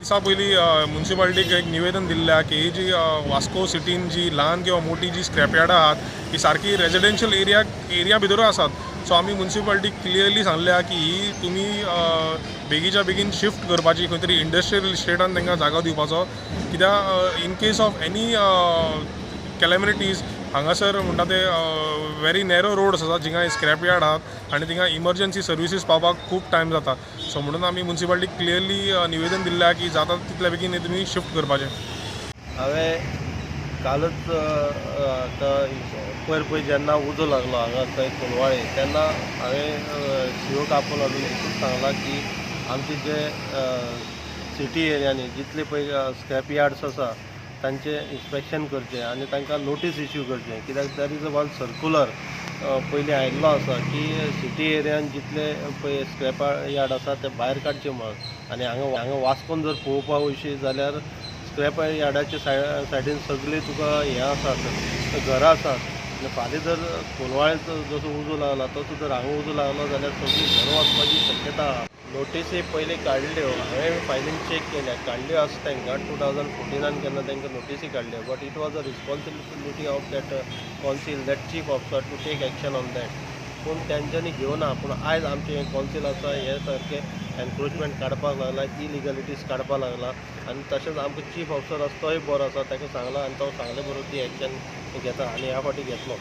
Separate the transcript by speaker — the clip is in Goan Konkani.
Speaker 1: दिसा पयलीं मुन्सिपालिटीक एक निवेदन दिल्लें आहा की ही जी वास्को सिटीन जी ल्हान किंवा मोठी जी स्क्रॅप यार्डां आहात ही सारकी रेजिडेन्शियल एरिया भितरूच आसात. सो आमी मुन्सिपालिटीक क्लियरली सांगलें आहा की ही तुमी बेगीच्या बेगीन शिफ्ट करपाची, खंय तरी इंडस्ट्रियल इस्टेटान तांकां जागो दिवपाचो, कित्याक in case of any calamities हांगासर म्हणटा ते व्हेरी नॅरो रोड्स आसात जिंगा स्क्रॅप यार्ड आहात आनी थिंगा इमर्जन्सी सर्विसीस पावपाक खूब टायम जाता. सो म्हणून आमी मुन्सिपालिटीक क्लियरली निवेदन दिल्लें आहा की जाता तितल्या बेगीन तुमी शिफ्ट करपाचें.
Speaker 2: हांवें कालच आतां पयर पळय जेन्ना उजो लागलो हांगा थंय कोलवाळे तेन्ना हांवें सीओक आपोवन हाडून एकूच सांगलां की आमचे जे सिटी एरियांनी जितले पळय स्क्रॅप यार्ड्स आसा तांचें इन्स्पेक्शन करचें आनी तांकां नोटीस इश्यू करचें, कित्याक there is a one circular पयलीं आयिल्लो आसा की सिटी एरियान जितले पळय स्क्रॅप यार्ड आसा ते भायर काडचे म्हणून. आनी हांगा वास्कोन जर पळोवपाक वयशी जाल्यार स्क्रॅप यार्डाच्या सायडीन सगळीं तुका हें आसात, घरां आसात. आनी फाल्यां जर कोलवाळे जसो उजो लागला तसो जर हांगा उजो लागलो जाल्यार सगळीं घरां वचपाची शक्यता आहा. नोटीसी पयलीं काडल्यो, हांवें फायलीन चॅक केल्या, काडल्यो आसा तांकां 2014 केन्ना तांकां नोटीसी काडल्यो, but it was a responsibility of that council, that chief officer to take action on that, पूण तेंच्यांनी घेवना. पूण आयज आमचें हें कौन्सील आसा हें सारकें एनक्रोचमेंट काडपाक लागला, इलिगलिटीज काडपाक लागला. आनी तशेंच आमकां चीफ ऑफिसर आसा तोय बरो आसा, ताका सांगलां आनी तो सांगले बरोबर ती एक्शन घेता आनी ह्या फावटी घेतलो.